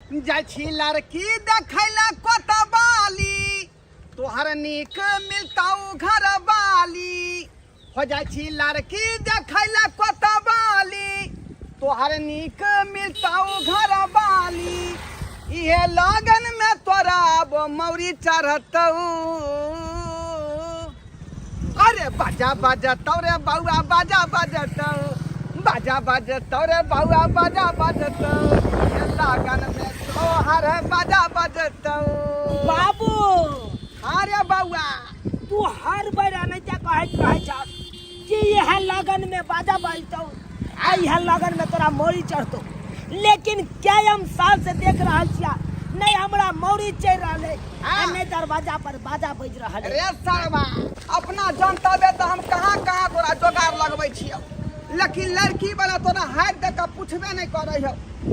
जाइ छी लड़की देखै लए कोतवाली, तोहर नीक मिलतौ घरवाली। हो जाइ छी लड़की देखै लए कोतवाली, तोहर नीक मिलतौ घरवाली। इहे लगन में तोरा अब मौरी चढ़तौ। अरे बाजा बजतौ रे बौआ, बाजा बजतौ, बाजा बजतौ रे बौआ, बाजा बजतौ। इहे लगन में तोहर बाजा बजतौ। बाबू। हाँ रे बौआ। तू हर बेर अनैते कहैत रहै छह कि इह लगन में बाजा बजतौ आ इह लगन में तोरा मौरी चढ़तौ, लेकिन कयम साल से देख रहल छिया, नहीं हमरा मौरी चढ़ि रहल है आ नहीं दरवाजा पर बाजा बजि रहल है। रे सरवा, अपना जनतबे तऽ हम कहाँ कहाँ तोरा जोगाड़ लगबै छियौ, लेकिन लड़की वाला तोरा हारि दे कऽ पुछबे नहि करै हौ,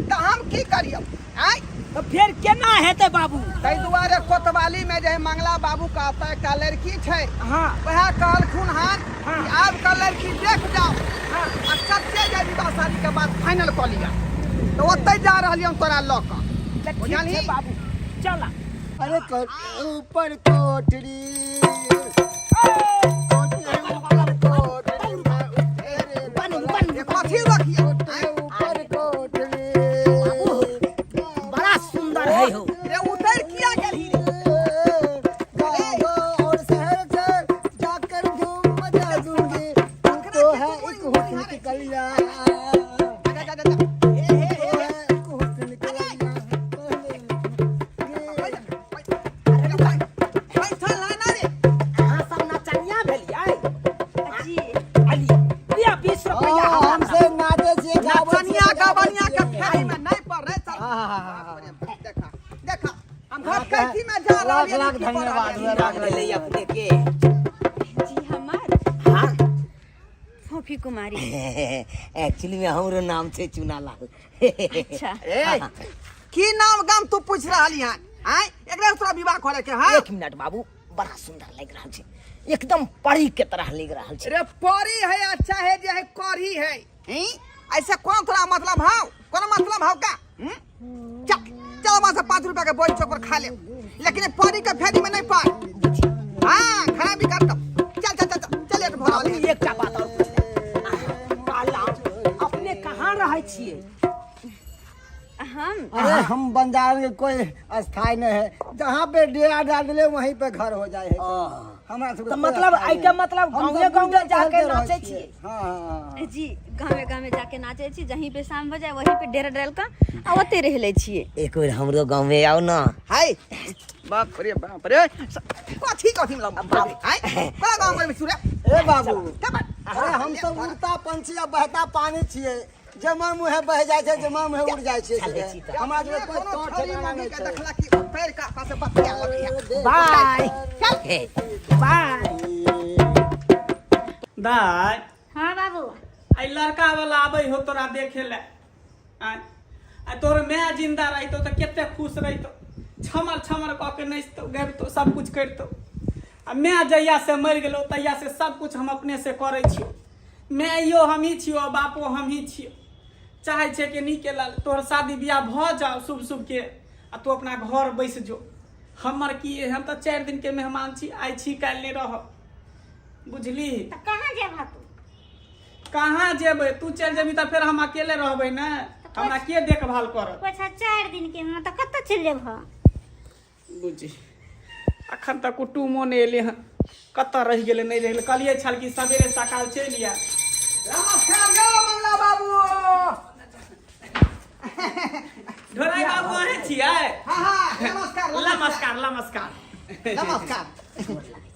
तऽ हम की करियौ? आँय? तऽ फेर केना हेतै बाबू? ताहि दुआरे कोतवाली में जे है मंगला बाबू का ओतऽ एकटा लड़की छै। हाँ। वएह कहलखुन हन हाँ। कि आबि कऽ लड़की देख जाओ। हाँ। आ सच्चे जे विवाह शादी के बात फाइनल कऽ लिअ, तऽ ओतहि जा रहलियै हम तोरा लऽ कऽ। तऽ ठीक छै बुझलही? बाबू, चल। अरे ऊपर कोठरी, कोठरी ऊपर कोठरी में उठे रे बन बन ये कथी रखिए? ऊपर कोठरी। बाबू बड़ा सुंदर है हो। रे उतर किया गेलही रे? गाँव और शहर से जाकर धूम मचा दूंगी, तू तो है एक हुस्न की कलिया, जा जा जा जा। हे हे तू हे तो हे। है एक हुस्न की कलिया। बैठल है ना रे? अहाँ सब नचनिया भेलियै? जी। अली लिअ 20 रुपैआ हमरा। हमसे नाचे छियै, गाबै छियै, नचनिया गबनिया के छियै। फेरी में नहीं पड़ रहे चल। हाँ। देखा देखा, हम घर कैथी में जा लाख रहलियै, लाख की पड़ धन्यवाद रहलियै। हुए, लाख गेलै अपने के। जी, हमार हाँ। फोफी कुमारी। एक्चुअली में हमरो नाम छै चुनालाल। अच्छा। ए, की नाम गाम तू पूछ रहली हन? आय एकरा से तोरा विवाह करे के? हां। एक मिनट बाबू, बड़ा सुंदर लग रहल छै, एकदम परी के तरह लग रहल छै। रे परी है या चाहे जे है करी है, हैं? ऐसे कौन तोरा मतलब हाव? कौन मतलब हाव का? हम्म? चल चल, वहां से 5 रुपया के बोल चौक पर खा ले, लेकिन ये परी के फेरी में नहीं पड़। हाँ, खराबी कर दो। चल चल चल चल चल, एक भरा बाबू ले। एकटा बात और पूछना, कहलहुँ अपने कहाँ रहै छियै? हम अरे हम बंजार के कोई अस्थाई नहीं है, जहाँ पे डेरा डाल दिले वहीं पे घर हो जाए है हमरा सबके। तऽ कोई मतलब अस्थाई एहिके नहीं। मतलब हम गाँवे सब गाँवे गुंडा जाके टहलते रहै नाचै छियै। छियै? हाँ हाँ हाँ। जी, गाँवे गाँवे जाके नाचै छी, जहीं पे शाम हो जाए वहीं पे डेरा डाल कऽ आ ओते रह लै छियै। एक बेर हमरो गाँव में आउ ना। हाय, बाप रे बाप रे, कथी कथी में बाप हाय, कोना गाँव में सुरे? ए बाबू, क्या बात? अरे हम सब उड़ता पंछी आ बहता पानी छियै, जमा मुहे बह जाइ छै, जमा मुहे उड़ जाइ छै। चलै छी तऽ। हमरा सबके कोई कोनो तौर छोरी ठेकाना मम्मी नहि के छै। देखला कि पैर का पास बतिया लगैया। बाय। चल। बाय। दाय। हाँ बाबू। आई लड़का वाला आबै हो तोरा देखे ले। आय आ तोहर माय जिंदा रहितो तऽ कते खुश रहितो, छमर छमर कऽ के नचितो गबितो सब कुछ करितो। आ माय जहिया से मरि गेलो तहिया से सब कुछ हम अपने से करै छियो। माइयो हमही छियो आ बापो हमही छियो। चाहै छै कि नीके लाल तोहर शादी बियाह भऽ जाओ शुभ शुभ के आ तू अपना घर बैस जो। हमर की है, हम तऽ 4 दिन के मेहमान छी, आइ छी काल्हि नहि रहब, बुझली? तऽ कहाँ जेबह तू? कहाँ जेबै? तू चलि जेबही तऽ फेर हम अकेले रहबै ने, हमरा के देखभाल करत? पैसा 4 दिन के में तऽ कतऽ चलि जेबह? बुझी अखन तक कुटुमो नहि एलै हन, कतऽ रहि गेलै नहि रहि गेलै। कहलियै छल कि सवेरे सकाल चलि आयब। नमस्कार यौ मंगला बाबू। ढोराई बाबू अहें छियै? हाँ हाँ, नमस्कार। नमस्कार नमस्कार। नमस्कार।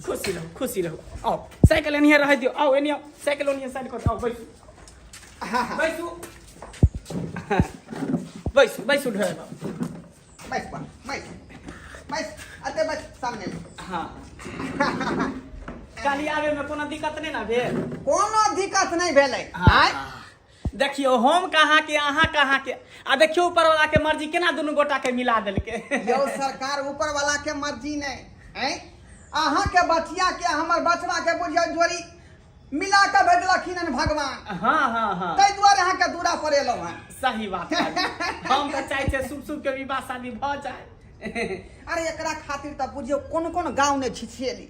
खुशी रहू खुशी रहू। आउ, साइकिल एनिहे रहै दियौ। आउ एनी आउ, साइकिल ओनिहे साइड कऽ दियौ। आउ बैसू बैसू बैसू बैसू ढोराई बाबू। बैस बा, बैस बैस, अते बैस सामने में। हाँ, काल्हि आबे में कोनो दिक्कत नहि ने भेल? कोनो दिक्कत नहीं भेलै। हाँ। आय देखियौ हम कहाँ के अहाँ कहाँ के, आ देखियौ ऊपर वाला के मर्जी केना दुनू गोटा के मिला देलकै। यौ सरकार, ऊपर वाला के मर्जी नहीं, हैं? अहाँ के बचिया के हमर बचवा के बुझियौ जोड़ी मिला कऽ भेजलखिन हन भगवान। हाँ हाँ हाँ। ताहि दुआरे अहाँके दूरा पर एलहुँ हन। सही बात कहलियै। हम तऽ चाहै छियै शुभ शुभ के विवाह शादी भऽ जाय। अरे एकरा खातिर तऽ बुझियौ कोन कोन गाँव नहि छिछिएली,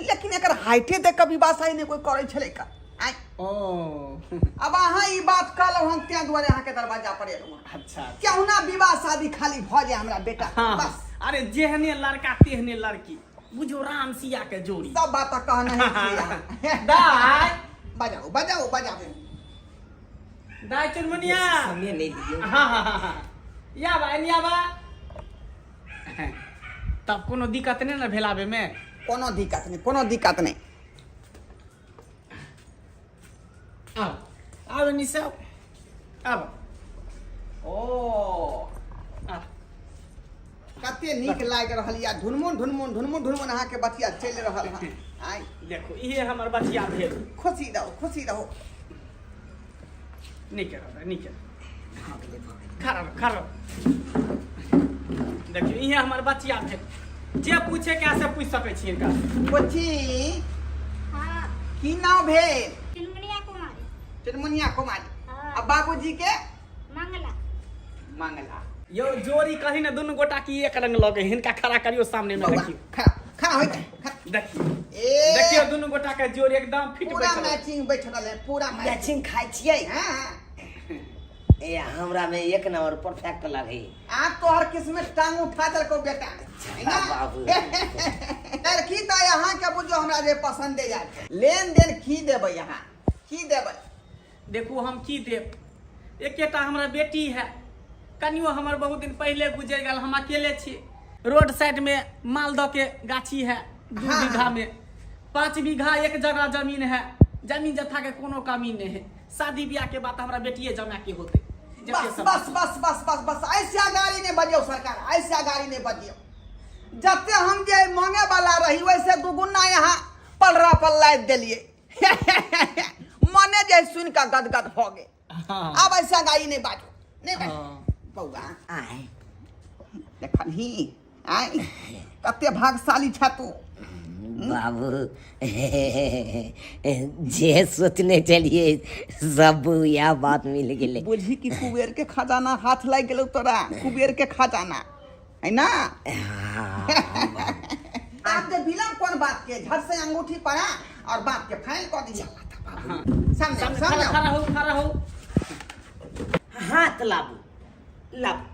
लेकिन एकर हाइटे देख कऽ विवाह शादी नहि कोइ करै छलै का। आँय। ओ अब अहाँ ई बात कहलहुँ हन ताहि दुआरे अहाँके दरवाजा पर एलहुँ हन। अच्छा। केहुना विवाह शादी खाली भऽ जाय हमरा बेटा। हाँ, बस। अरे जेहने लड़का तेहने लड़की, बुझो राम सिया के जोड़ी। सब बात तऽ कहने ही छी अहाँ। दाय। बजाउ बजाउ बजाबू। दाय चुनमुनिया। समय नहीं दियो। हाँ हाँ हाँ हाँ। या बा एनिया बा। तब कोनो दिक्कत नहीं ना भेल आबे में? कोनो दिक्कत नहीं, कोनो दिक्कत नहीं। आब आब एनी से आब। आब। ओ आब। कते नीक लागि रहल या ढुनमुन ढुनमुन ढुनमुन ढुनमुन अहाँके बचिया चलि रहल हन। आइ देखो इहे हमर बचिया भेल। खुशी रहो खुशी रहो। नीक रहो नीक रहो। खड़ा रहो खड़ा रहो। देखियौ इहे हमर बचिया भेल। जे पूछे के से पूछ सकै छी हिनका। बच्ची। हाँ। की नाम भेल? चुनमुनिया कुमारी। चुनमुनिया कुमारी। हाँ। आ बाबूजी के? मंगला। मंगला। यौ जोड़ी कही ने दुनू गोटा की एक रंग लगे, हिनका खड़ा करियो सामने में। बौआ, देखियो। खड़ा खड़ा होय के, खड़ा। देखियो। ए। देखियो दुनू गोटा के जोड़ी एकदम फिट पूरा बैठल है। मैचिंग बैठ रहल है, पूरा मैचिंग। मैचिंग खाइ छियै? हाँ। ए हमरा में एक नंबर परफेक्ट लगे। आप तोहर किस्मत टांग उठा देलको बेटा। है ना? बाबू। लड़की तो यहाँ के बुझो हमरा जे पसंद है यार। लेन देन की देबै यहाँ? की देबै? देखू हम की देब, एकेटा हमरा बेटी है, कनियो हमर बहुत दिन पहले गुजर गेल, हम अकेले छी। रोड साइड में मालदह के गाछी है 2 हाँ। बीघा में, 5 बीघा एक जगह जमीन है, जमीन जथा के कोनो कमी नहीं है। शादी ब्याह के बाद हमरा बेटिए जमा के होते। जते बस सब बस बस बस बस बस ऐसा गाड़ी नहीं बजियो सरकार, ऐसा गाड़ी नहीं बजियो। जते हम जे मांगे वाला रही वैसे दुगुना यहाँ पलरा पल्ला देलिए। मने जे सुन का गदगद हो गए। हाँ। अब ऐसा गाड़ी नहीं बाजो, नहीं बाजो। हाँ। बौआ आय देखलही आय कते भागशाली छ तू। बाबू जे सोचने चलिए सब यह बात मिल गेलै। बुझी कि कुबेर के खजाना हाथ लागि गेलौ तोरा, कुबेर के खजाना है ना। आप जे विलम्ब कोन बात के, झट से अंगूठी पड़ा और बात के फाइल कर दीजिए। सामने आओ, सामने सामने आओ। खड़ा हो, खड़ा हो। हाथ लाबू लाबू,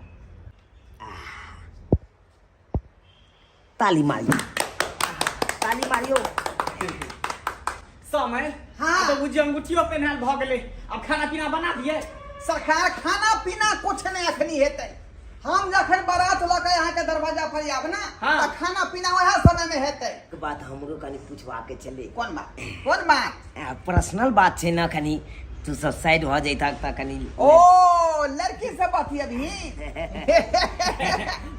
ताली मारियो ताली मारियो। समय हाँ। तो बुझियो अंगूठियो पहनायल भऽ गेलै, अब खाना पीना बना दिए। सरकार खाना पीना कुछ नहीं अखनी हेतै। हम जखन बारात लऽ के अहाँके दरवाजा पर आयब ना, हाँ। तऽ खाना पीना वएह समय में हेतै। एक बात हमरो कनी पूछवा के छलै। कोन बात? कोन बात? पर्सनल बात छै ना, कनी तू सब साइड भऽ जैतक तऽ कनी। ओ लड़की से बतियबही?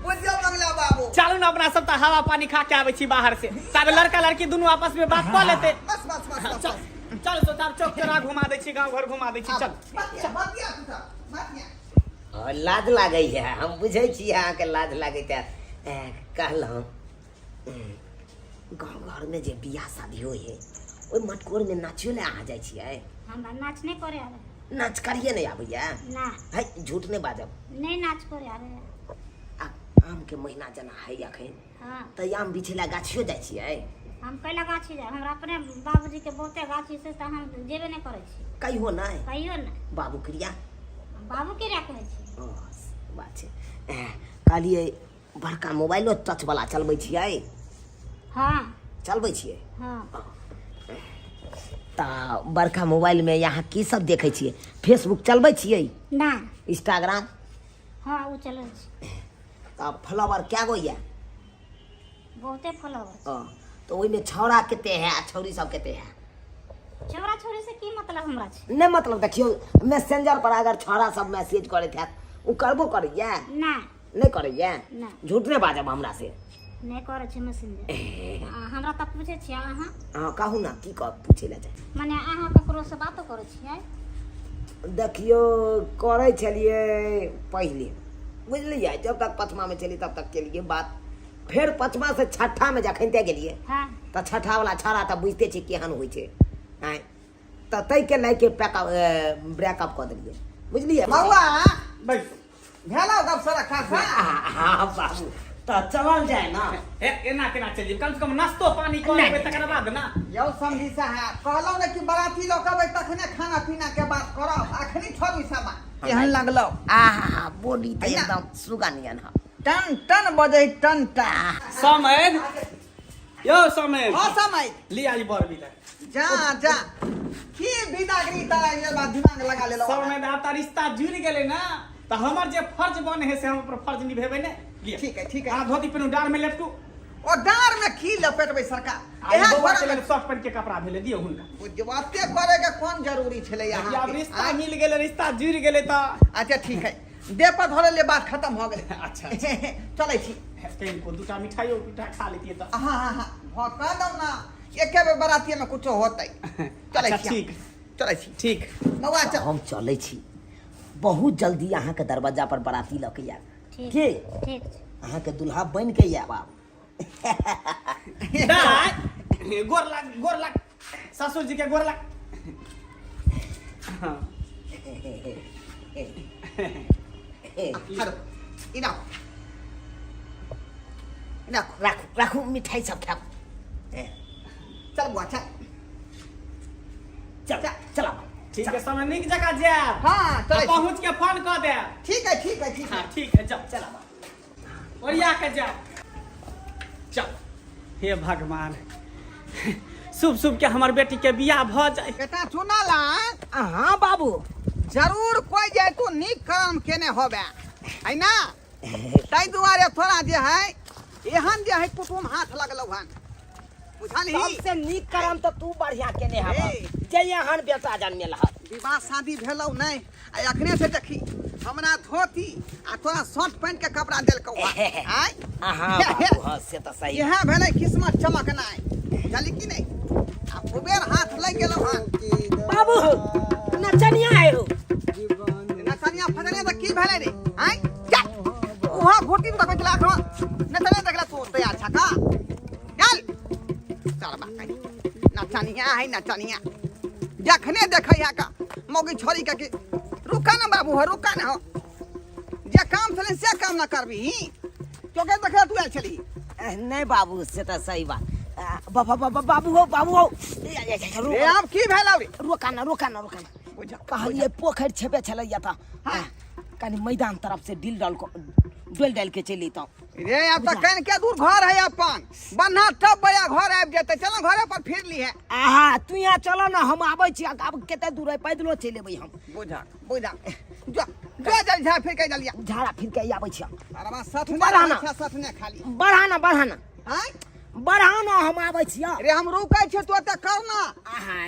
बुझियौ मंगला बाबू। चलू ना अपना सब तऽ हवा पानी खा के आबै छी बाहर से, तब लड़का लड़की दुनू आपस में बात कऽ लेतै। बस बस बस बस, चल बस। चल तो तब चौक चौरा घुमा दै छी, गाँव घर घुमा दै छी। चल बतिया बतिया तू सब बतिया। लाज लागै है, हम बुझै छी अहाँके लाज लागैत है। कहलहुँ गाँव घरमे जे बियाह शादी होइ है ओहि मटकोरमे नाचियो लए अहाँ जाइ छियै? हमरा नाच नहि करे आबै। नाच करिए नहि आबैया? ना। है झूठ नहि बाजब। नहि नाच करे आबै। आ आम के महीना जेना है अखन, हाँ। तऽ आम बिछै लए गाछियो जाइ छियै? हम कैला गाछी जाइ, हमरा अपने बाबूजी के बहुते गाछी छै तऽ हम जेबे नहि करै छी। कहियो नहि? कहियो नहि। बाबू क्रिया? बाबू क्रिया कहै छी। ओ बात छै। कहलियै बड़का मोबाइलो टच वाला चलबै छियै? हाँ। चलबै छियै? हाँ। तऽ बड़का मोबाइलमे अहाँ की सब देखै छियै? फेसबुक चलबै छियै? ना। इंस्टाग्राम? हाँ ओ चलबै छी। तऽ फॉलोवर कए गो यऽ? बहुते फॉलोवर। ओ, तऽ ओहिमे छौड़ा कते है आ छौड़ी सब कते है? छौड़ा छौड़ी से की मतलब हमरा छै? नहि मतलब देखियौ मैसेंजर पर अगर छौड़ा सब मैसेज करैत हैत, ओ करबो करैया? ना। नहि करैया? ना। झूठ नहि बाजब हमरा से। नहि करै छै मैसेंजर। हमरा तऽ पूछै छियै अहाँ। हँ कहू ना, की कह पूछै लए चाहै? मने अहाँ ककरो से बातो करै छियै? देखियौ करै छलियै पहिले, बुझलियै, जब तक पचमा में छलियै तब तक केलियै बात। फेर पचमा से छठा में जखन ते गेलियै हाँ। तऽ छठा वाला छौड़ा तऽ बुझिते छी केहन होइ छै। आँय तऽ ताहिके लए के पैकअप ब्रेकअप कऽ देलियै बुझलियै बौआ बैस भेलौ गप सारा खासा हाँ बाबू तऽ चलल जाय ना ए एना केना चलि जेबै कम से कम नाश्तो पानी कऽ लेबै तकर बाद ना यौ समझी साहब कहलहुँ ने कि बराती लऽ कऽ अबै तखने खाना पीना के बात करब अखनी छोड़ू ई सब बात केहन लगलौ आहा बोली तऽ अइना। एकदम सुगा नियन हँ टन टन बजै टन टन समैध यौ समैध हाँ समय लिया ई बर विदा जा जा की विदागरी तारा ये बात दिमाग लगा लेलौ समैध आब तऽ रिश्ता जुड़ि गेलै ना तऽ हमर जे फर्ज बने है से हम अपन फर्ज निभेबै ने लिअ ठीक है ठीक है अहाँ धोती पहिनू डाँड़ में लटकू ओ डाँड़ में की लपेटबै सरकार आ ई एहन बौआ के घर लेल शर्ट पैंट के कपड़ा भेलै दियौ हुनका बाते करे के कोन जरूरी छलै देखियौ, यहाँ आब रिश्ता मिल गेलै रिश्ता जुड़ि गेलै तऽ अच्छा ठीक है देह पर धरे ले बात खत्म हो गेलै अच्छा चलै छी कनिको दूटा मिठाइयो उठा खा लेतियै तऽ हाँ हाँ हाँ भऽ कह दौ ना एके बेर बरातिये में कुछो होतै चलै अच्छा, छी ठीक। चलै छी ठीक बौआ चल हम चलै छी बहुत जल्दी अहाँके दरवाजा पर बराती लऽ के आयब ठीक के ठीक छै अहाँके दुल्हा बनि के आयब आब दाइ गोर लाग गोर लाग ससुर जी के गोर लाग हाँ। हेलो इना इना राखू राखू मिठाई सब खायब चल बुआ चल चल चला ठीक है समय नीक जगह जायब हाँ आ चलै छी। पहुँच के फोन कऽ देब ठीक है ठीक है ठीक है हाँ ठीक है जाओ चला ओरिया के जाओ चल हे भगवान शुभ शुभ के हमर बेटी के बियाह भऽ जाए बेटा सुनला हाँ बाबू जरूर कोई जाए तो नीक काम केने होबे है ना ताहि दुआरे थोड़ा जे है एहन जे है कुटुम हाथ लगलौ हन बुझलही सबसे नीक करम तऽ तू बढ़िया केने हब हे। जे एहन बेटा जनमेल हब विवाह शादी भेलौ नहि आ अखने से देखी हमरा धोती आ तोरा शर्ट पैंट के कपड़ा देलकौ हन आँय हाँ बाबू हाँ से तऽ सही इएह भेलै किस्मत चमकनाइ बुझलही कि नहि आ कुबेर हाथ लागि गेलौ हन बाबू नचनिया है हो नचनिया फचनिया तऽ की भेलै रे आँय चल उहाँ घोटी में देखै छलै एखनो नचनिया देखला तू तैयार छ का चल चल बा कहीं नचनिया है नचनिया जखने देखै है का मौगी छोरी के कि रुका ना बाबू हो रुका ना हो जे काम छलै से काम ना करबी चौके देखला तू आयल छली नहीं बाबू से तऽ सही बात बाबा बाबा बाबू हो बाबू हो ए, ए, ए, रे रो आब की भेल रे रोका ना रोका ना रोका ना बुझा कहलिए पोखरि छेबे छलैया तऽ हाँ। कनि मैदान तरफ से डिल डाल को डोल डाल के चलि अयतहुँ रे आब तऽ कन के दूर घर है अपन बन्हा तब बया घर आबि जेतै चलो घरे पर फिर ली है आहा तू यहाँ चल ना हम आबै छी आब कते दूर है पैदलो चलि एबै हम बुझा बुझा जो जो जल झा फिर के जलिया झाड़ा फिर के आबै छी हम। अरे सठ ने बढ़ा ना। सठ ने खाली बढ़ा ना बढ़ा ना आँय बढ़ा ना हम आबै छी रे हम रुकै छियै तू एतऽ कर ना आहा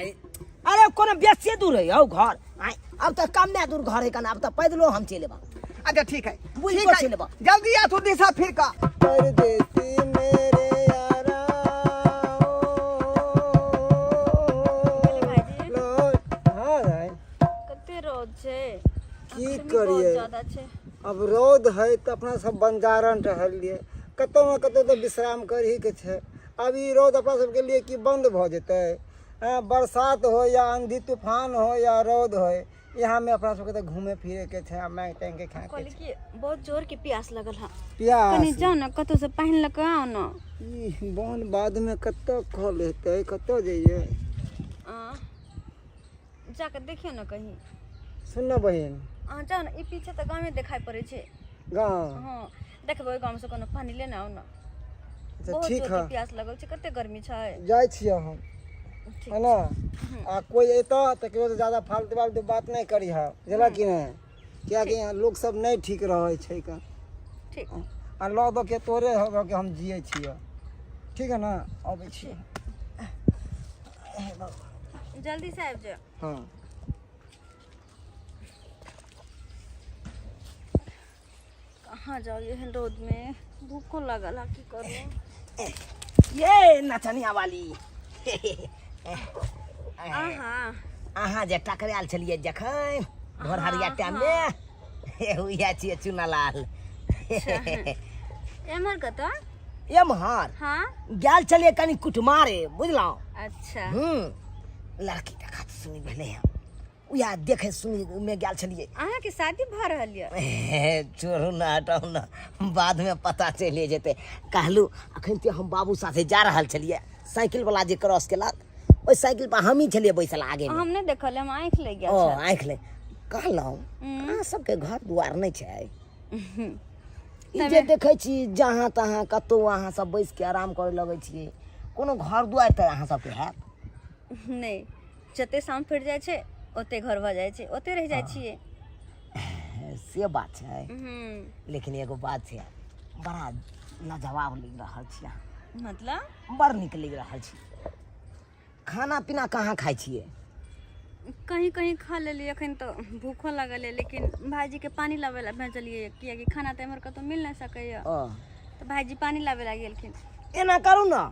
अरे कोनो बेसिए दूर है हौ घर आँय अब तऽ कमे दूर घर है कना अब तऽ पैदलो हम चलि एबै अच्छा ठीक है बुझि ठीक कऽ है चलि एबै जल्दी आ तू दिशा फिर का परदेसी मेरे यारा बोले भाईजी लो हाँ भाई कते रौद छै की गर्मी बहुत करियै ज्यादा छै अब रौद है तऽ अपना सब बंजारन टहलियै कतौ ने कतौ तऽ विश्राम करहीके छै अब ई रौद अपना सबके लिए की बन्द भऽ जेतै हँ बरसात हो या आंधी तूफान हो या रौद हो यहाँ में अपना सबके तऽ घूमे फिरे के छै आ मांगि तांगि के खाए के कहली छै कि बहुत जोर के प्यास लगल है कनी प्यास जाओ ना कतौ से पानि लऽ कऽ आउ ना ई बन बाधमे कतऽ खल हेतै कतऽ जइयै आ, जाकऽ देखियौ ने कहीं सुन न बहिन अहाँ जाउ ने ई पीछे तऽ गामे देखाइ पड़ै छै गाँव हँ देखबै ओहि गामसँ कोनो पानि लेने आउ ने अच्छा बहुत ठीक जोरके है प्यास लगल छै कते गर्मी छै जाइ छियै हम ठीक है ना आ कोई अयतऽ तऽ केकरो से ज्यादा फालतू फालतू बात नहि करिहऽ बुझलऽ कि नहि किएकि यहाँ लोक सब नहि ठीक रहै छै कऽ ठीक आ लऽ दऽ के तोरे हो के हम जियै छियै ठीक है ना अबै छियै जल्दी से आबि जाउ हँ कहाँ जाउ एहन रौद में भूखो लागल है की करू ये नचनिया वाली अहाँ अहाँ जे टकरायल छलियै जखन भोरहरिया टाइम में उएह छियै चुनालाल एम्हर कतऽ एम्हर हाँ गेल छलियै कनि कुटमारे बुझलहुँ अच्छा हूँ लड़की देखा सुनी भेलै हँ उएह देखै सुनैमे गेल छलियै। अहाँके शादी भऽ रहल यऽ? हे, छोड़ू ने, हटाउ ने, बादमे पता चलि जेतै। कहलहुँ अखन तऽ हम बाबू साथे जा रहल छलियै, साइकिल वाला जे क्रॉस केलक ओहि साइकिल पर हमही छलियै बैसल आगे हम नहि देखल, हम आँखि लागि गेल ओ छल। आँखि लागि। कहलहुँ अहाँ सबके घर दुआर नहि छै? ई जे देखै छी जहाँ तहाँ कतहु अहाँ सब बैस के आराम करे लगै छियै, कोनो घर दुआर तऽ अहाँ सबके हैत नहि? जते शाम फुटि जाइ छै ओते घर भऽ जाइ छै, ओते रहि जाइ छियै। से बात छै। लेकिन एगो बात छै, बड़ा लाजवाब लागि रहल छी अहाँ। मतलब? बड़ नीक लागि रहल छी। खाना पीना कहाँ खाइ छियै? कहीं कहीं खा लेलियै। एखन तऽ भूखो लागल यऽ, लेकिन भाइजीके पानि लाबै लए भेजलियै, किएकि खाना तऽ एम्हर कतहु मिल नहि सकैए। ओ तऽ भाइजी पानि लाबै लए गेलखिन। एना करू ने,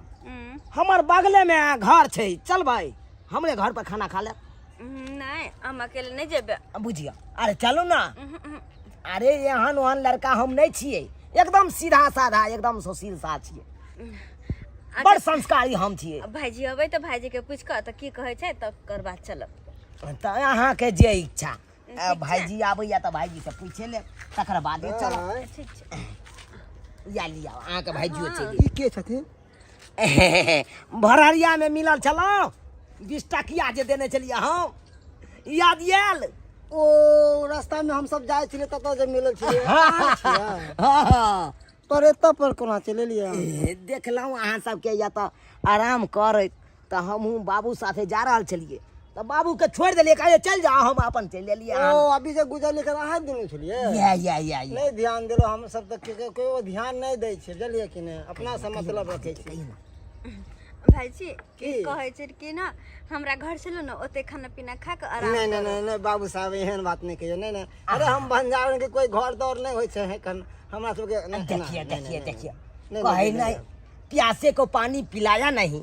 हमर बगलेमे घर छै, चलबै हमरे घर पर खाना खा लेब। नहि, हम अकेले नहि जेबै। बुझियौ, अरे चलू ने। अरे एहन ओहन लड़का हम नहि छियै, एकदम सीधा साधा, एकदम सुशील सा छियै, बड़ संस्कारी हम छियै। भाइजी अबै तऽ भाइजीके पूछि कऽ तऽ की कहै छै, तकर बाद चलब। तऽ अहाँके जे इच्छा। भाइजी आबैया तऽ भाइजी से पूछे लेब, तकर बादे चलब। ठीक छै। या लिया, अहाँके भाइजियो चलि। ई के छथिन? भरहरियामे मिलल छलहुँ, 20 टकिया जे देने छलियै हम, याद आयल? ओ रास्ता में हम सब जाइ छलियै ततऽ जे मिलल छलियै, अहाँ छियै? हँ। पर एतऽ पर कोना चलि एलियै अहाँ? देखलहुँ अहाँ सबके या तऽ आराम करैत, तऽ हमहूँ बाबू साथे जा रहल छलियै तऽ बाबूके छोड़ि देलियै, कहलियै चलि जाउ, हम अपन चलि एलियै। ओ अभी जे गुजरलियै कर अहाँ देने छलियै? या। नहि ध्यान देलहुँ हम सब तऽ, केओ ध्यान नहि दै छै, बुझलियै कि नहि? अपना से मतलब रखै छै। कहियौ ने। भाइजी। की? कहै छै कि ने हमरा घर छलहुँ ने, ओते खाना पीना खा कऽ आराम नहि नहि करू। नहि नहि बाबू साहब, एहन बात नहि कहियौ। नहि नहि, अरे हम बंजारन के कोई घर दौर नहि होइ छै एखन हमरा सबके। नहि, देखिए नहि, देखिए नहि, देखिए नहीं, कहे नहीं, नहीं, प्यासे को पानी पिलाया नहीं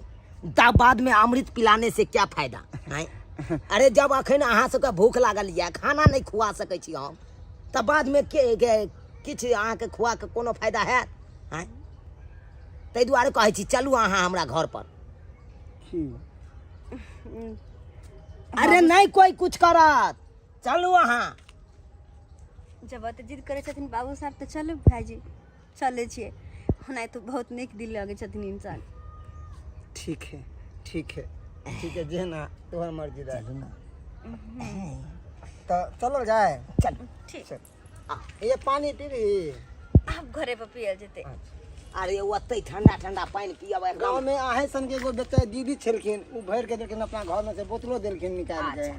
तब बाद में अमृत पिलाने से क्या फायदा आँय? अरे जब अखन अहाँ सबके भूख लागल यऽ, खाना नहि खुआ सकै छी हम, तऽ बादमे के, के किछु अहाँके खुआ के कोनो फायदा हैत? आँय, ताहि दुआरे कहै छी चलू अहाँ हमरा घर पर। की? अरे नहीं कोई कुछ करत, चलू अहाँ। जब ओते जिद करै छथिन बाबू साहब तऽ चलू भाइजी, चलै छियै। ओना तऽ बहुत नीक दिल लगै छथिन इंसान। ठीक है, ठीक है, ठीक है, जे ना तोहर मर्जी रहे। चलू ना। तऽ चलल जाय। चलू। ठीक। चल। ये पानी पीबी? आब घरे पर पियल जेतै। अरे ओतै ठंडा ठंडा पानि पियब एकदम। गाँव में अहें सन के एगो बेचारी दीदी छलखिन, ओ भरि के देलखिन, अपना घर में से बोतलो देलखिन निकालि के।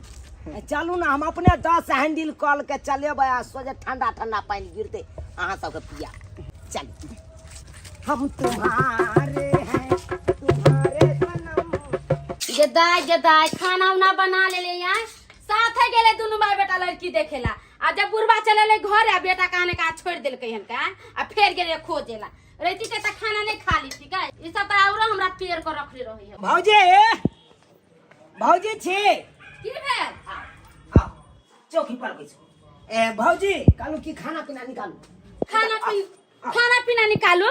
अच्छा चलू ने, हम अपने 10 हैंडल कल के चलेबै आ सोझे ठंडा ठंडा पानि गिरतै, अहाँ सबके पिया। चलू। हम तुम्हारे हैं तुम्हारे सनम। गे दाय, गे दाय, खाना उना बना लेले यहाँ, साथे गेले दुनू भाई बेटा लड़की देखेला, आ जब बुढ़बा चले घर आ बेटा कहाँ ने कहाँ छोड़ देलकै हन का, आ फेर गेले खोजेला। रैती के त खाना नहीं खा ली थी का, ई सब त औरो हमरा पेड़ पर रखले रही है। भौजी, भौजी छी? की भेल? आओ चौकी पर बैसू। ए भौजी, कहलू की खाना पीना निकालू। खाना पीना निकालू?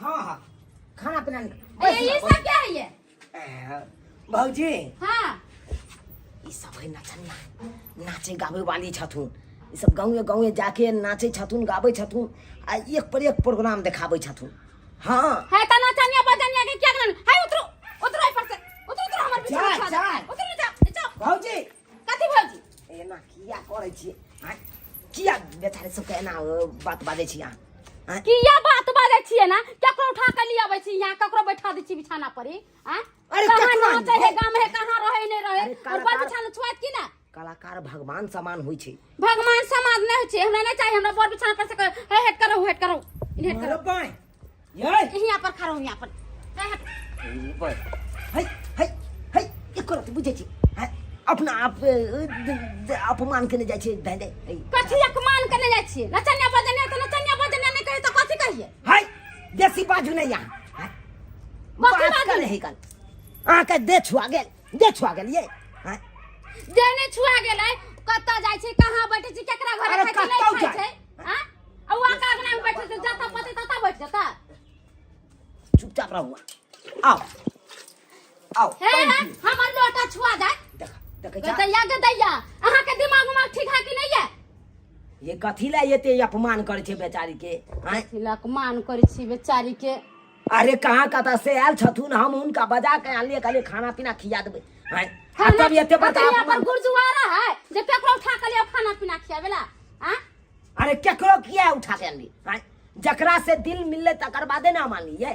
हाँ हाँ, खाना पीना निकालू। ए, ये सब क्या है ये? ए, भौजी। हाँ। ई सब है नचनिया, नाचे गावे वाली छथुन। ई सब गाँवे गाँवे जाके नाचे छथुन, गावे छथुन आ एक पर एक प्रोग्राम देखाबै छथुन। हाँ। है त नचनिया बजनिया के क्या करन है? उतरो उतरो एहि पर से, उतरो उतरो, हमर पीछे जा, छोड़ दे। जा। उतरो नीचा नीचा। भौजी। कथी भौजी? एना किया करै छियै? आँय? किया बेचारे सबके एना बात बाजै छी अहाँ? आँय? किया बात बाजै छियै ना? केकरो उठा के लिए अबै छी यहाँ, ककरो बैठा दै छी बिछाना पर ही, आँय? अरे कहाँ केकरो नाचै है गाम है, कहाँ रहै नहीं रहै, अरे और बर बिछाना छुआत की ना? कलाकार भगवान समान होइ छै। भगवान समान नहीं होइ छै, हमरा नहीं चाहिए, हमरा बर बिछाना पर से कहे, हे हेट करो, हेट करो, इन हेट करो। मारो बाएं। ये। हियां पर खड़ा हो, हियां पर। हे हट। हे, हे, हे, हे, एको रत्ती बुझै छी? हैं? अपना आप अपमान केने जाइ छै, धाइ धाइ, हे। कथी अपमान केने जाइ छियै? नचनिया बजनिया तऽ नचनिया बजनिया नहि कहियै तऽ कथी कहियै? है, बेसी बाजू नहि यहाँ। हैं? कथी बात बाजू? करे है कल। अहाँके देह छुआ गेल, देह छुआ गेल ये। हैं? देह नहि छुआ गेलै, कतऽ जाइ छै, कहाँ बैठै छै, केकरा घरे अरे खाइ छै, नहि कतौ खाइ जाइ। छै, आँय? आ उ आका अंगना मे बैठै छै, जतऽ पतै ततऽ बैठ जेतै। चुपचाप रहू अहाँ। आउ। आओ हे पानि हे, पी। हमर लोटा छुआ जाए देख देखै छा गदैया गदैया अहाँ के दिमाग उमाग ठीक है कि नहीं है ये कथी ला एते अपमान करै छै बेचारी के आँय? अपमान करै छी बेचारी के अरे कहाँ कतऽ से आयल छथुन हम हुनका बजा के आनलियै कहलियै खाना पीना खिया देबै आँय? आ तब एते बड़का यहाँ पर अपमान गुरुद्वारा है जे केकरो उठा के लियो खाना पीना खियावेला आ अरे केकरो किया उठा के आनली आँय? जकरा से दिल मिलले तकर बादे ना हम आनलियै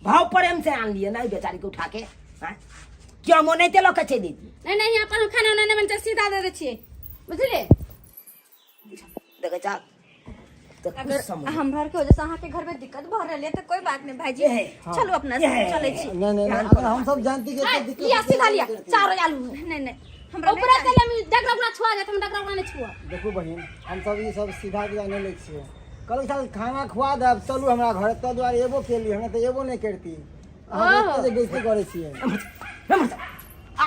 भाव प्रेम से आनलियै ना ई बेचारी के उठा के आँय? क्यों हम ओनाहिते लऽ के चलि जैतियै नहीं नहीं यहाँ पर हम खाना उना नहीं बनते सीधा दे दे छियै बुझलिए देखै छा तऽ कुछ अगर समझ हमरा के वजह से अहाँ के घर में दिक्कत भऽ रहल है तऽ कोई बात नहीं भाईजी ये, चलू अपना ये। सब चलै छी नहीं नहीं नहीं, अगर हम सब जानती कि एते दिक्कत लिया सीधा लिया चारो आलू नहीं नहीं हमरा नहीं ऊपर से चाही। लेमी डगरा उगरा छुआ जात हम डगरा उगरा नहीं छुआ देखू बहिन हम सब ई सब सीधा बिधा नहि लै छियै कहलक साल खाना खुआ देब चलू हमरा घर तै दुआरे एबो केली हमरा तऽ एबो नहि करती अहाँ एते जे बेइज्जती करै छियै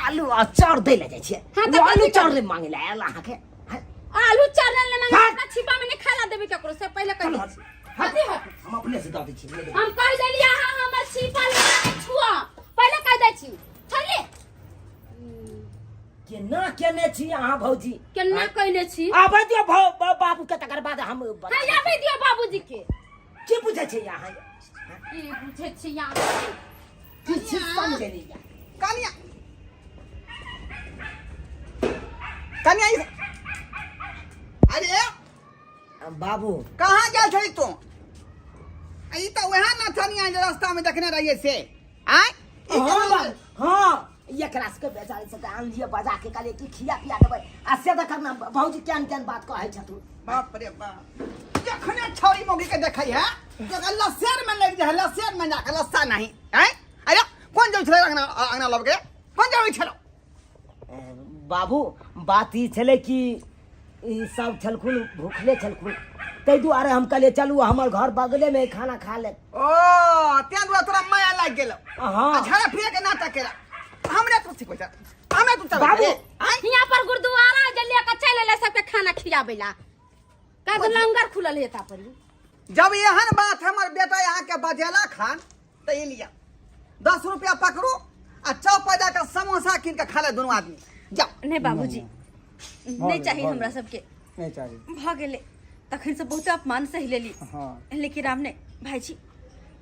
आलू आ चाउर दै लए जाइ छियै हाँ, तऽ ओ आलू कथी चाउर नहि मांगे लए आयल अहाँके हैं? आलू चावल ले मांगे हाँ। अपना छिपा में नहीं खाला देबे केकरो से पहले कह चलू, दै छी। हट, कथी हट हम अपने से दऽ दै छी नहि देबै। हम कह देलियै अहाँ हमर छिपा ले छुआ पहले कह दै छी छोड़िए केना केने छी अहाँ भौजी केना कहने छी आबै दियौ भौ बाबू के तकर बाद हम बता हाँ आबै दियौ बाबूजी के की बुझै छै अहाँ की बुझै छी अहाँ किछु समझै नहि यऽ। कनिया कनिया अरे बाबू कहाँ गेल छली तू ई तऽ वएह नचनिया जे रास्ता में देखने रहिए से आय ई हाँ केना बाबू हाँ एकरा सबके बेचारी सबके आनलियै बजा के कहलियै कि खिया पिया देबै आ से देखत ने भौजी केहन केहन बात कहै छथुन बाप रे बाप जखने छौरी मौगी के देखै है तो लसेर में लग जाए लसेर में जाके लस्सा नहीं हैं अरे कौन जरूरी छलै अंगना अंगना लबके कौन जरूरी छलो बाबू बात ई छलै कि ई सब छलखुन भूखले छलखुन ताहि दुआरे हम कहलियै चलू हमर घर बगलेमे है, खाना खा लेब ओ तें दुआरे तोरा माया लागि गेलो हाँ। आ झाड़ा फिरे के नाटक केला हमरे तू सिखबै छ हमरे तू चल बाबू। हियाँ पर गुरुद्वारा जे लेके चलि एलै सबके खाना खियाबै ला काहे लंगर खुलल है ता पर जब एहन बात हमर बेटा यहाँ के बजेला खान तऽ ई लिअ 10 रुपया पकड़ू आ चौक पर जाकर समोसा कीन के खा ले दुनू आदमी जाओ नहीं बाबूजी नहीं चाही हमरा सबके नहीं चाही भऽ गेलै तखन से बहुते अपमान सहि लेली हाँ लेकिन राम ने भाईजी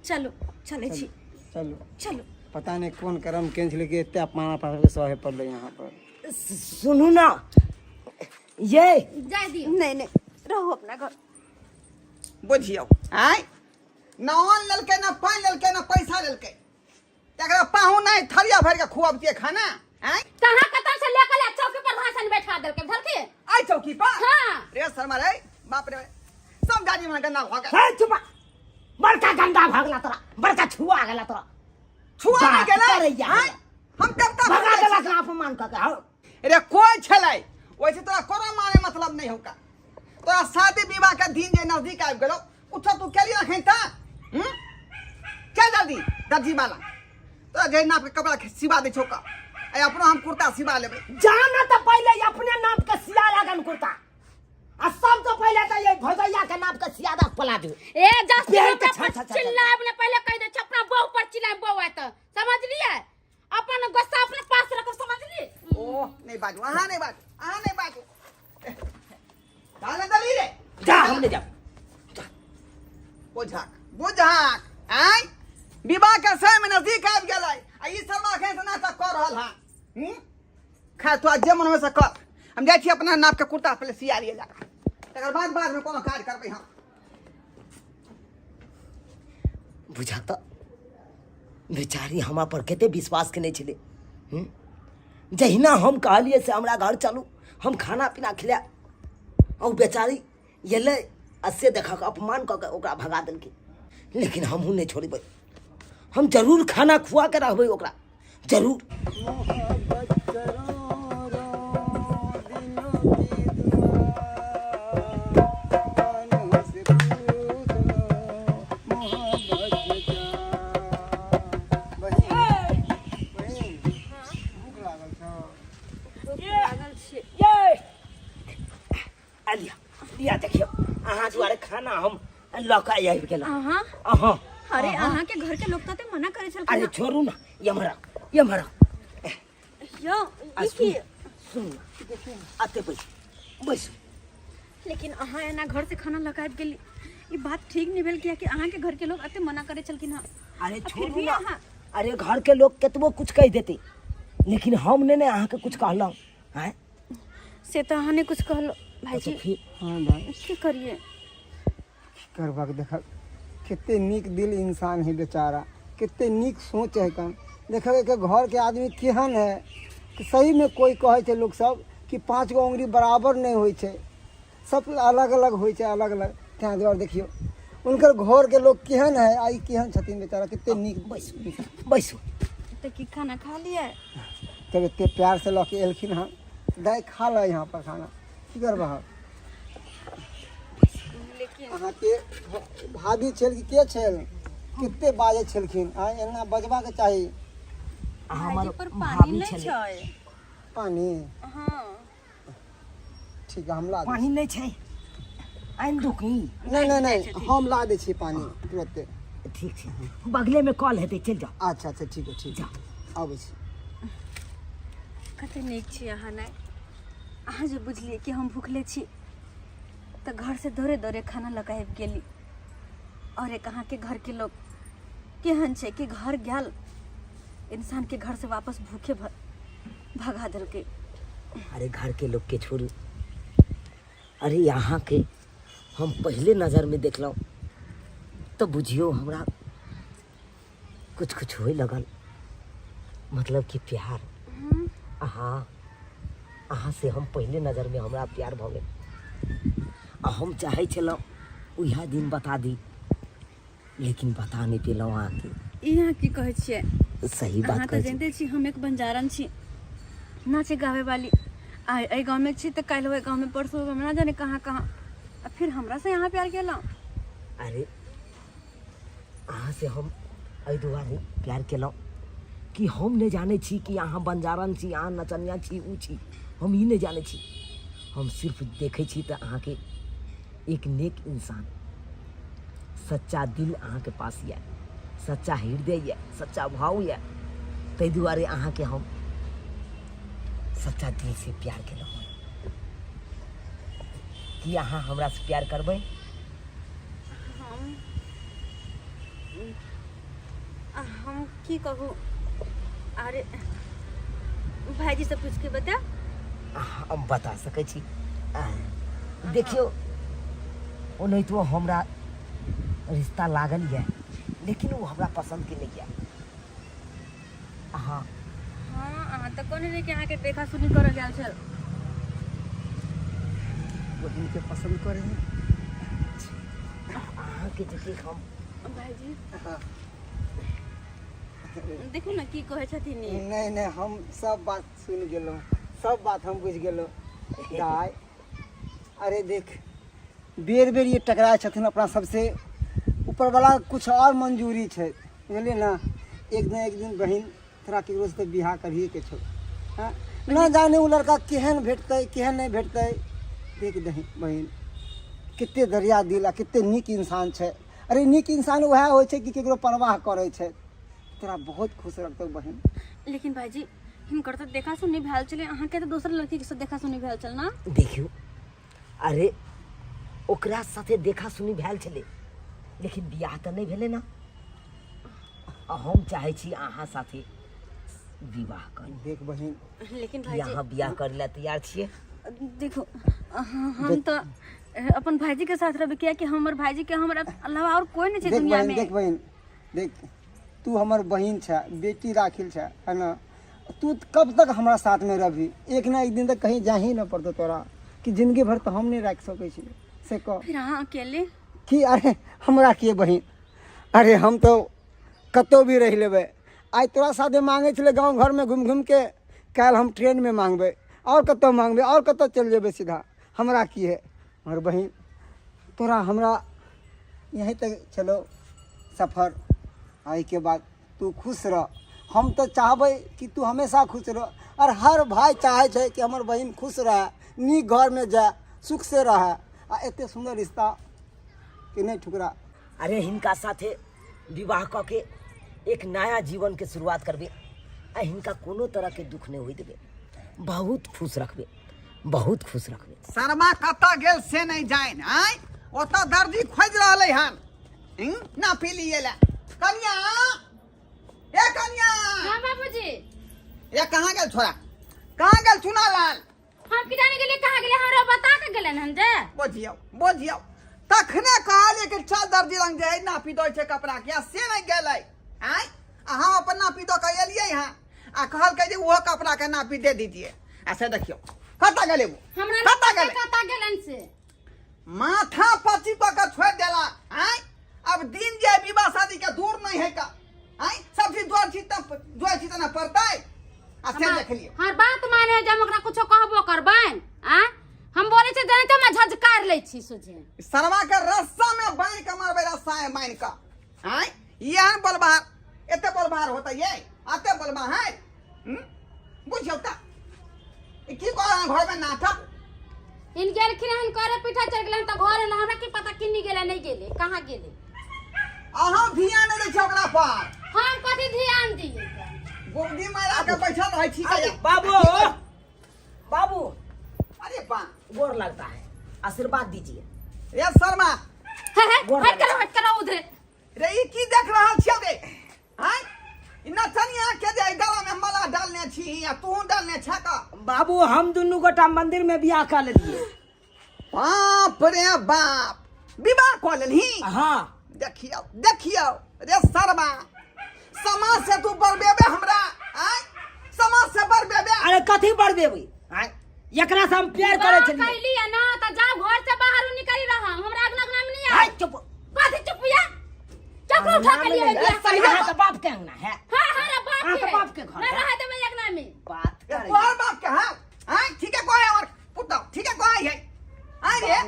चलू चलै छी चलू चलू पता नहीं कौन कर्म केने छलै कि एते अपमान अपना सबके सहे पड़लै यहाँ पर सुनू ना ये जाय दियौ नहीं नहीं रहू अपना घर बुझियौ आँय न अन्न लेलकै न पानि लेलकै न पैसा लेलकै तकरा पाहुन नहि थरिया भरि के खुअबतियै खाना आँय कहाँ कतऽ से लेके ले चौकी पर भाषण बैठा देलकै धरके आइ चौकी पर हाँ। रे शर्मा रे बाप रे सब गाड़ी में गंदा भऽ गेल हे चुप बड़का गंदा भऽ गेला तोरा बड़का छुआ गेला तोरा छुआ नहि बात गेलै करैया। आँय हम देवता भगा बन जाइ देलक अपमान कऽ के हौ छी। रे कोइ छलै ओहिसँ तोरा कोनो माने मतलब नहि होका तोरा शादी विवाह के दिन जे नजदीक आबि गेलो उठ तू केली अखन तऽ हम्म? चल जल्दी दर्जी वाला तोरा जे नाप के कपड़ा सिबा दै छौ का आइ अपनो हम कुर्ता सिबा लेबै जाना तऽ पहिले अपने नाप के सिया लगन कुर्ता आ सब तो पहिले तऽ ये भौजैया के नाप के सिया दक प्लाजो ए जस्ट बेल के हमरा छा- पर छा- छा- चिल्लाएब ने पहिले कहि दे अपना बहू पर चिल्लाएब बहू आए तऽ समझलियै अपन गुस्सा अपने पास रखब समझलियै ओ नहीं बाजू अहाँ नहीं बाजू अहाँ नहीं बाजू डाले दली रे जा हम नहीं जाब बुझाक बुझाक आय विवाह के समय में नजदीक आबि गेलै आ ई सरवा एखन से नाटक कऽ रहल हँ हूँ खैर तो जे मन होइ से कर हम जाइ छी अपना नाप के कुर्ता पहिले सिया लिए जाकर तकर बाद बाद में कोनो काज करबै हम बुझा तऽ बेचारी हमरा पर कते विश्वास केने छलै हूँ? जहिना हम कहलियै से हमरा घर चलू हम खाना पीना खिलायब आ ओ बेचारी एलै आ से देखा कऽ अपमान कऽ के ओकरा भगा देलकै लेकिन हमहूँ नहि छोड़बै हम जरूर खाना खुआ के रहबै ओकरा जरूर मोहब्बत करो रो दिलों की दुआ कानों से पूछ लो मोहब्बत क्या बहिन बहिन भूख लागल छौ लागल छै ये आ लिअ लिअ देखियौ अहाँ दुआरे खाना हम लऽ कऽ आबि गेलहुँ अहाँ अहाँ अरे अहाँ के घर के लोग तो मना करे छलखिन अरे छोड़ू ना एम्हर आउ, एम्हर आउ। यौ आ ई सुन की सुन अते बैस बैस। लेकिन अहाँ एना घर से खाना लऽ के आबि गेली, ई बात ठीक नहि भेल, कियाकि अहाँके घर के लोग एते मना करै छलखिन हँ। अरे आ फिर छोड़ू भी ना। अहाँ अरे घर के लोग केतबो कुछ कहि देते, लेकिन हम नहि ने अहाँके कुछ कहलहुँ आँय। से तऽ अहाँ नहि कुछ कहलहुँ तऽ भाईजी। फिर हाँ भाई। की करिए? की करबक, देखक कते नीक दिल इंसान है बेचारा, कते नीक सोच है। कन देखब के घर के आदमी केहन है कि सही में कोई कहै छै लोक सब कि 5 गो उंगली बराबर नहीं होइ छै, सब अलग अलग होइ छै, अलग अलग। तैं दुआरे देखियौ हुनकर घर के लोग केहन है आ ई केहन छथिन बेचारा, कते नीक। बैसू बैसू। तऽ की खाना खा लियै? तब एते प्यार से लऽ के एलखिन हँ, दाइ खा ल यहाँ पर खाना, की करबह? लेकिन अहाँके भाभी छल कि के छल, कते बाजै छलखिन? आ एना बजबाके चाही? अहाँ भाईजी हमर पर पानी भाभी नहि छलै। छै। पानी? हँ। ठीक है, हम ला दै। पानी नहि छै, आनि दू की? नहि नहि नहि, हम ला दै छी पानी तुरते। ठीक छै, बगलेमे कल हेतै, चलि जाउ। अच्छा अच्छा, ठीक है ठीक है, आबै छी। कते नीक छी अहाँ। नहि, अहाँ जे बुझलियै कि हम भूखले छी तऽ घर से दौड़े दौड़े खाना लऽ कऽ आबि गेली। और एक अहाँके घरके लोग केहन छै कि घर गेल इंसानके घर से वापस भूखे भगा देलकै। अरे घर के लोग के छोड़ू, अरे यहाँ के हम पहले नजर में देखलहुँ तो बुझियो हमरा कुछ कुछ होए लगल, मतलब कि प्यार। अहाँ अहाँ से हम पहले नजर में हमरा प्यार भऽ गेल आ हम चाहै छलहुँ उएह दिन बता दी, लेकिन बता नहि पेलहुँ अहाँके। ई अहाँ की कहै छियै? सही बात अहाँ तऽ कहै छी। जानिते छी हम एक बंजारन छी, नाचे गावे वाली। आइ एहि गाँवमे छी तऽ काल्हि ओहि गाँवमे, परसू ओहि गाँवमे, ना जाने कहाँ कहाँ, आ फिर हमरा से अहाँ प्यार केलहुँ? अरे अहाँ से हम एहि दुआरे प्यार केलहुँ कि हम नहि जानै छी कि अहाँ बंजारन छी, अहाँ नचनिया छी, उ छी, हम ई नहि जानै छी। हम सिर्फ देखै छी तऽ अहाँके एक नेक इंसान, सच्चा दिल अहाँके पास यऽ, सच्चा हृदय यऽ, सच्चा भाव यऽ, ताहि दुआरे अहाँके हम सच्चा दिल से प्यार केलहुँ। की अहाँ हमरा से प्यार करबै? हम हम की कहू? अरे भाईजी से पूछ के बता। हम बता सकै छी। देखियौ, ओनाहितो हमरा रिश्ता लागल यऽ, लेकिन ओ हमरा पसन्द के नहि यऽ। अहाँ हाँ, अहाँ तऽ कहने रही कि अहाँके देखा सुनी करऽ गेल छल। बहिनके पसन्द करै है। अहाँके जतेक हम भाईजी देखू ने की कहै छथिन ई। नहि नहि, हम सब बात सुनि गेलहुँ, सब बात हम बुझि गेलहुँ दाइ। अरे देख, बेर बेर ये टकराइ छथिन अपना सबसे, ऊपरवला कुछ और मंजूरी छै, बुझलियै ने? एक दिन एक दिन बहिन तोरा ककरोसँ तऽ बियाह करहिए छौ। हँ, न जाने ओ लड़का केहन भेटतै, केहन नहि भेटतै। देख दही बहिन, कते दरिया दिल आ कते नीक इंसान छै। अरे नीक इंसान उएह होइ छै कि ककरो परवाह करै छै। तोरा बहुत खुश रखतौ बहिन। लेकिन भाईजी, हिनकर तऽ देखा सुनी भेल छलै, अहाँके तऽ दोसर लड़की के साथ देखा सुनी भेल छल ना? देखियौ, अरे ओकरा साथे देखा सुनी भेल छलै, लेकिन बियाह तऽ नहि भेलै ने। आ हम चाहै छी अहाँ साथे विवाह करी। देख बहिन। लेकिन की भाईजी, अहाँ बियाह करै लए तैयार छियै? देखो, हम तऽ अपन भाईजी के साथ रहबै, कियाकि हमर भाईजी के हमर अलावा और कोई नहीं छै देख दुनिया बहिन में। देख बहिन, देख, तू हमर बहिन छै, बेटी राखिल छै, है ना? तू कब तक हमरा साथमे रहबही? एक ना एक दिन तऽ कहीं जाही न पड़तौ तोरा, कि जिंदगी भर तऽ हम नहि राखि सकै छी, से कह। फिर अहाँ अकेले की? अरे हमरा के बहिन, अरे हम तऽ कतहु भी रहि लेबै। आइ तोरा साथे मांगै छलै गाँव घरमे घुमि घुमिके, काल्हि हम ट्रेनमे मांगबै, आओर कतहु मांगबै, आओर कतहु चलि जेबै सीधा। हमरा की है? मगर बहिन, तोरा हमरा यहीं तक चलो सफर, एहिके बाद तू खुश रह। हम तऽ चाहबै कि तू हमेशा खुश रह, आओर हर भाय चाहै छै कि हमर बहिन खुश रहए, नीक घरमे जाय, सुखसँ रहए, आ एते सुन्दर रिश्ता के नहि ठुकरा। अरे हिनका साथे विवाह कऽ के एक नया जीवन के शुरुआत करबै। आ हिनका कोनो तरहके दुख नहि होइ देबै बहुत खुश रखबै बहुत खुश रखबै शर्मा कतऽ गेल से नहि जानि आँय ओतऽ दर्जी खोजि रहलै हन ना पी लिए ला कनिया ए कनिया हाँ बाबूजी ए कहाँ गेल छोरा कहाँ गेल चुना लाल हम की जाने गेलिए कहाँ गेलिए हमरा बता के गेलन हन जे बुझियौ बुझियौ तखने कहलियै कि चल दर्जी लग जे नापी दै छै कपड़ा के आ से नहि गेलै आँय आ हम अपन नापी दऽ कऽ एलियै हँ आ कहलकै जे ओहो कपड़ा के नापी दे दीजिए आ से देखियौ कतऽ गेलै ओ हमरा कतऽ गेलै कतऽ गेलन से माथा पची कऽ के छोड़ि देला आँय अब दिन जे विवाह शादी के दूर नहीं है का आँय सब चीज द्वार छी तब द्वार छी तऽ ना पड़तै आ से देख लियौ हर बात माने जब ओकरा कुछो कहबो करबन आ हम बोले छै जाने त हम झझकार लै छी सोझे सरवा के रस्सा में बांध के मारबै रस्सा में बांध के आँय एहन बलबहार एते बलबहार होता ये आते बलबहार है बुझियौ तऽ ई की कह घर में नाटक इन गेलखिन हन करे पीठा चल गेलन त घर न हमरा की पता किन्नी गेले नहीं गेले कहाँ गेले अहाँ ध्यान नहि दै छै ओकरा पर हम कथी ध्यान दिए गोदी मारा के बैठल रहै छी अरे बाबू बाबू अरे बा गोर लगता है आशीर्वाद दीजिए रे शर्मा हे हे गोर हट करो हट करो उधर रे ई की देख रहल छियै रे आँय ई नचनिया के जे गला में माला डालने छी आ तू डालने छे का बाबू हम दुनू गोटा मंदिर में बियाह कर लेलिए बाप रे बाप विवाह कऽ लेलही हाँ देखियौ देखियौ रे शर्मा समाज से तू बरबेबे हमरा आँय समाज से बरबेबे अरे कथी बड़बेबै आँय एकरा से हम प्यार करे छलिए कैली है ना त जाओ घर से बाहर निकली रहा हमरा अगला अगला में नहीं आँय आ चुप कथी चुप या चक्कर उठा के लिए अरे बियाह सही करिया। अहाँ के बाप के अंगना है हाँ हाँ रे बाप अहाँ के के बाप के घर नहीं है। रह देबै अंगना में बात करे तोहर बाप के हाँ आँय ठीक है कोई और पुतौ ठीक है कोई है आँय रे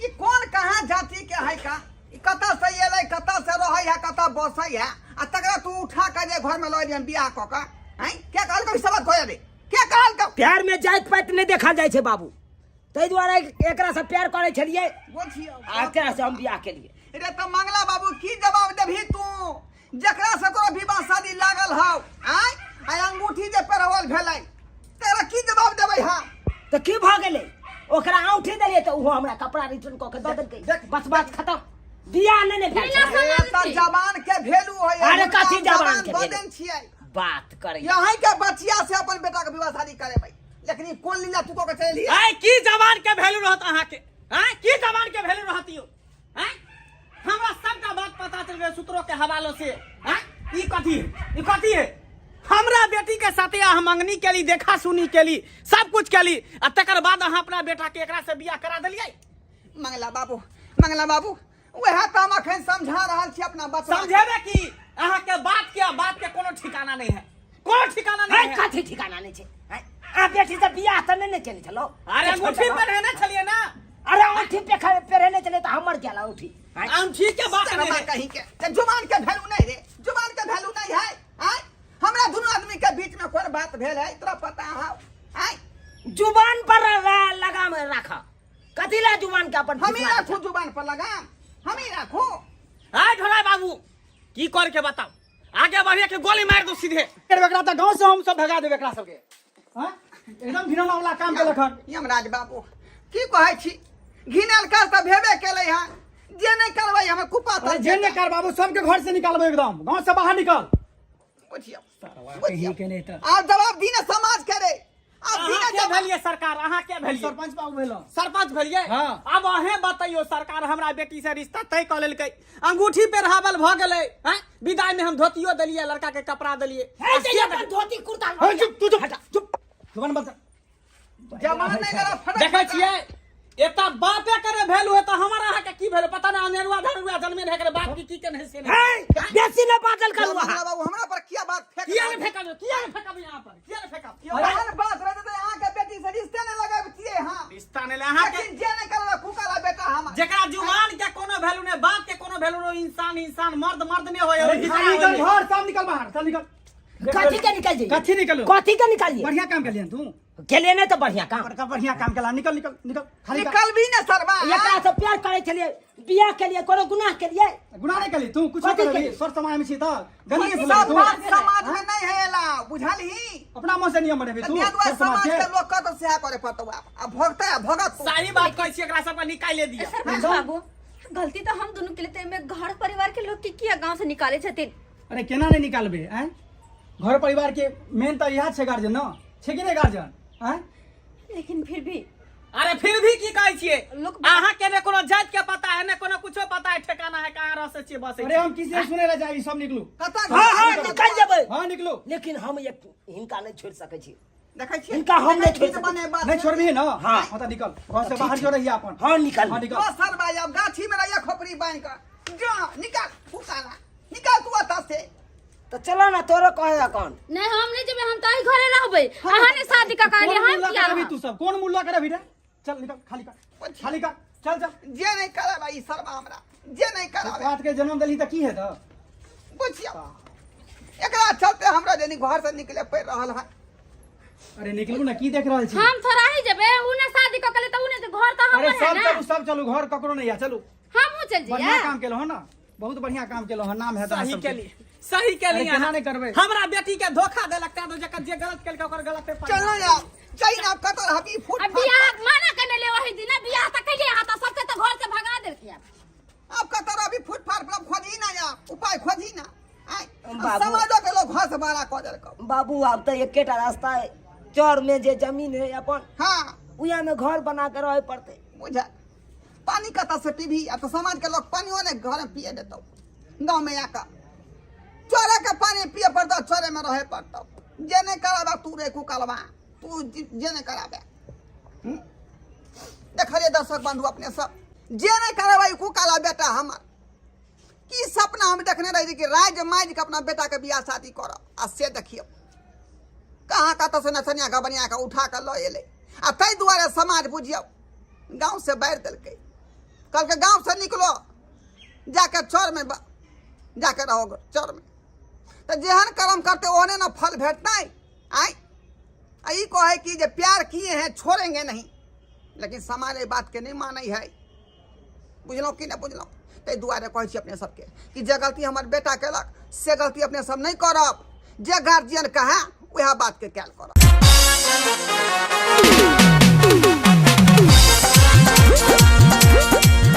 ई कौन कहाँ जाति के है का ई कतऽ से एलै कतऽ से रहै है कतऽ बसै है आ तकरा तू उठा के जे घर में लऽ एलियन बियाह कऽ कऽ आँय क्या कहलकौ ई सब कोई रे क्या कहलकौ प्यार में जाति पाति नहीं देखल जाइ छै बाबू ताहि दुआरे एकरा से प्यार करै छलियै बुझियौ आ एकरा से हम बियाह केलियै रे तऽ मंगला बाबू की जवाब देबही तू जकरा से तोरा विवाह शादी लागल हौ आँय आ अंगूठी जे पेरवल भेलै तेरा की जवाब देबै हम तऽ की भऽ गेलै ओकरा औंठी देलियै तऽ ओहो हमरा कपड़ा रिटर्न कऽ के दऽ देलकै देख, बस बात खतम बियाह नहि ने भेल बिना छलै। ए तऽ जवान के भेलू होय अरे कथी जवान के दऽ भेलू? देन छियै बात करै यहीं के बचिया से अपन बेटा के विवाह शादी करेबै लेकिन ई कोन लीला तू कऽ के चलि आय की जवान के वैल्यू रहत अहाँ के आय की जवान के वैल्यू रहत यौ आय हमरा सबटा बात पता चल गेल सूत्रों के हवालों से आय ई कथी है ई कथी है हमरा बेटी के साथे अहाँ मंगनी केली देखा सुनी केली सब कुछ केली आ तकर बाद अहाँ अपना बेटा के एकरा से बियाह करा देलियै मंगला बाबू मंगला बाबू वएह तऽ हम अखन समझा रहल छी अपना बच्चा समझेबे की अहाँ के बात के बात के कोनो ठिकाना नहीं है कोनो ठिकाना नहीं है है कथी ठिकाना नहीं छै हैं? आ बेटी से बियाह तऽ नहि ने केने छलौ अरे अंगूठी पहिने छलियै ना अरे औंठी पे पहिरने छलै तऽ हमर गेल औंठी हैं? अंगूठी के बात शर्मा नहीं है। कहीं के ते जुबान के वैल्यू नहीं रे जुबान के वैल्यू नहीं है आय हमरा दुनू आदमी के बीच में कोन बात भेल है तोरा पता है आय जुबान पर लगाम राख कथी ला जुबान के अपन हम ही फिसला राखू जुबान पर लगाम हम ही राखू आय ढोला बाबू की कर के बताओ आगे बढ़िए के गोली मार दो सीधे एकरा तऽ गाँव से हम सब भगा देब एकरा सबके हाँ? एकदम घिनौना वाला काम केलक हन यमराज बाबू की कहै छी घिनल काज तऽ भेबे केलै हन जे नहि करबै हमर कुपा अरे जे नहि कर बाबू सबके घर से निकालबो एकदम गाँव से बाहर निकल बुझियौ कहीं के नहीं तऽ आब जवाब दी ने समाज के रे आब दी अहाँ ने के जवाब भेलिए सरकार अहाँ के भेलिए सरपंच बाबू भेलो सरपंच भेलिए हाँ। अब अहें बतैयो सरकार हमरा बेटी से रिश्ता तय कऽ लेलकै अंगूठी पेरहावल भऽ गेलै हैं विदाई में हम धोतियो देलिए लड़का के कपड़ा देलिए हे जे अपन धोती कुर्ता हे, चुप तू चुप चुप जुबान बंद कर। जवान नहि करब फटक देखै छियै एतऽ बापे करे भेल हुए तऽ हमर अहाँके की भेल पता नहि अनेरुआ धरुआ जन्मे नहि करे बाप की की केने से नहि हे बेसी नहि बाजल करू मंगला अहाँ बाबू हमरा पर किया बात फेंक किया नहि फेकब किया नहि फेकब यहाँ पर किया नहि फेकब एहन बात रहते तऽ अहाँके बेटी से रिश्ते नहि लगबितियै हम रिश्ता नहि ले अहाँके लेकिन जे नहि करबै कुकाला बेटा हमर जेकरा जुबान के कोनो वैल्यू नहि बाप के कोनो वैल्यू नहि इंसान इंसान मर्द मर्द नहि होय अरे निकल घर सब निकल बाहर चल निकल कथी के निकल जाइए कथी निकलो? कथी के निकालिए बढ़िया काम केलियन तू केलिए नहि तऽ बढ़िया काम बड़का बढ़िया काम केला निकल निकल निकल खाली कर। निकलबी ने सरबा एकरा से प्यार करे छलिए बियाह के लिए कोनो गुनाह के लिए गुनाह नहीं कली तू कुछ कथी कर केली? सर समाज में छी त गंदगी सब फैलाबी तू बात समाज में नहीं है एला बुझलही अपना मन से नियम बनेबी तू दिया दुआ सर समाज समाज के के लोग कत सेहा करे पड़तौ आब आ भोगते आ भोगत तू। सही बात कहै छी एकरा सबके निकाले दिअ सरपंच बाबू गलती तो हम दोनों के लिए में घर परिवार के लोग के किया गांव से निकाले छथिन अरे केना नहीं निकालबे आँय घर परिवार के मेन तऽ इएह छै गार्जियन न छै कि नहि गार्जियन आँय लेकिन फिर भी अरे फिर भी की कहै छियै लोक- अहाँ के ने कोनो जाति के पता है ने कोनो कुछो पता है ठिकाना है कहाँ रह से छियै बसै अरे हम किसी से सुने ला जाए सब निकलू कतऽ हाँ हाँ निकल जेबै हाँ निकलू लेकिन हम एक हिनका नहीं छोड़ सकै छी देखै छियै हिनका हम नहि छोड़ि देखै छियै सकै बात नहीं छोड़बी ना हाँ। हाँ तो निकल घर से बाहर जो रही अपन हाँ निकल हाँ निकल ओ सर भाई अब गाछी में रहिए खोपड़ी बांध कर जा निकाल फुकाला निकाल तू अतः से तो चलो ना तोरो कहे कौन नहीं हम नहीं जेबै हम तऽ घरे रहबै अहाँ ने शादी कऽ कौन के हम मुल्ला किया करबी रहब तू सब कौन मुल्ला करबी रे चल निकल खाली कर खाली कर चल चल जे नहीं कराबे ई सरवा हमरा जे नहीं कराबे बात के जन्म देली त की है त बुझियौ एकरा चलते हमरा जनी घर से निकले पड़ रहल है अरे निकलू ना की देख रहल छी हम थोड़ा ही जेबै उ ने शादी कऽ के ले तऽ उ ने घर तऽ अरे हमर है सब ना चलू सब चलू घर ककरो नहीं है चलू हमहूँ चल बढ़िया जइयै काम केलहुँ ना बहुत बढ़िया काम केलहुँ नाम है सही केली सही केली अरे केना नहि करबै? हमरा बेटी के धोखा देलक तैं तो जकर जे गलत केलकै ओकर गलत चल ना यार चल ना कतऽ रहबी फुट आ बियाह मना करने ले वही दिन बियाह तऽ कैलियै अहाँ तऽ सबके तऽ घर से भगा देलकै आब अब कतऽ रहबी फुटपाथ पर खोजी ना यार उपाय खोजी ना आय बाबू। समाजो के लोग घर से बाहर कऽ देलकौ बाबू आब तऽ एकेटा रास्ता है चौर में जे जमीन है अपन हाँ उहे में घर बना के रहे पड़ते बुझल पानी कतऽ से पीबी आ तऽ समाज के लोग पानियो ने घर में पिए देतौ गाँव में आके चोरे के पानी पिए पड़तौ चोरे में रहे पड़तौ जे नहीं कराबे तू रे कुकलवा तू जे नहीं कराबे देखलिए दर्शक बंधु अपने सब जे नहीं कराबे कुकाला बेटा हमर की सपना हम देखने रही कि राज माज के अपना बेटा के बियाह शादी करब आ से देखियौ कहाँ कतऽ से नचनिया गबनिया के उठा के लऽ एलै आ ताहि दुआरे समाज बुझियौ गाँव से बारि देलकै कहलकै गाँव से निकलो जाके चौर में जाके रहो चौर में तऽ जेहन कर्म करते ओहने ने फल भेटतै आय आ ई कहै कि जे प्यार किए हैं छोड़ेंगे नहीं लेकिन समाज एहि बातके नहि मानै है बुझलहुँ कि नहि बुझलहुँ ताहि दुआरे कहै छी अपने सबके कि जे गलती हमर बेटा केलक से गलती अपने सब नहि करब जे गार्जियन कहै वएह बातके कयल करब।